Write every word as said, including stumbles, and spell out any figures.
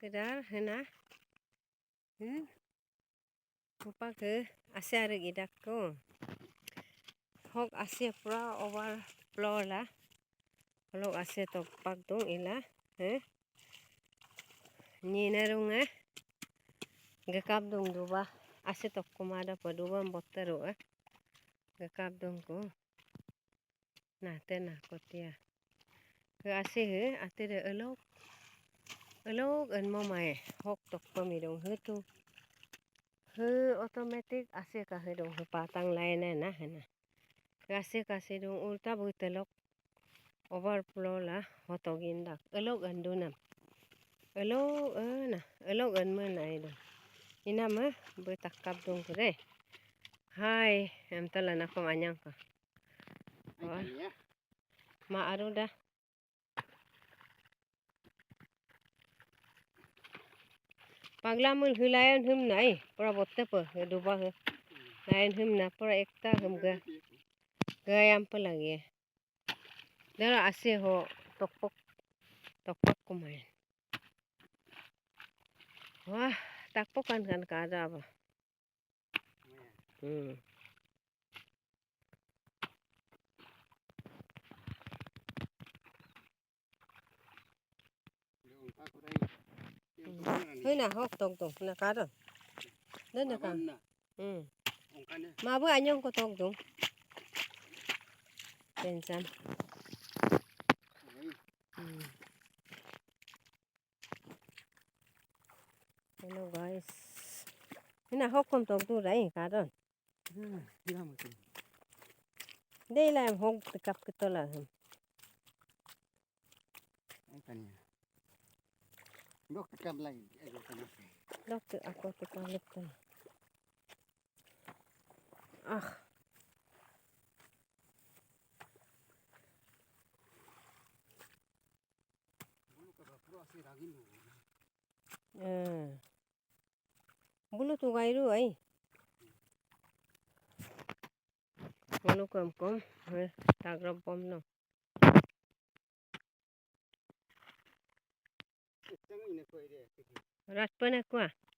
kedar hena. Hmm? Kupak he ase arek idak ko. Hok ase pura overflow la. Holok ase tok pak dong ila. He? Nina rung eh. Gekap dong duba. Ase tok kuma da pa duba botta ro eh. Gekap dong ko. Na te na kotia. He ase he, ate re elok. Elok enmo mai hok tok pami dong he tu. He automatic ase ka he dong he patang lai na na he na. He ase ka se dong ulta bu telok. Overflow la hotok indak. Elok endu nam. Elok ena. Elok enmo nai dong. Ina ma bu tak kap dong kure. Hai, em tala na kom anyang ka. Wah. Ma aru da. Pagla mul hulayan hum nai, pura botte pe, duba he. Layan hum na, pura ekta hum ga. Gayam pe lagi. Dara ase ho, tokpok, tokpok kumai. Wah, takpok kan kan kada ba. Hmm. Hoi na hok tok dong na karo. Dene ka. Hmm. Ma bo anyong ko tok dong. Tensan. Hmm. Hello guys. Hina hok kom tok tu rai karon. Dei lai hok tikap kitola. Ai kanya. Dok tikap lai. Dok tu aku tikap lip tu. Ah. Eh. Bulu tu gai ru ai. Bulu kom kom, eh, tagrop bom no. Rat pana kwa.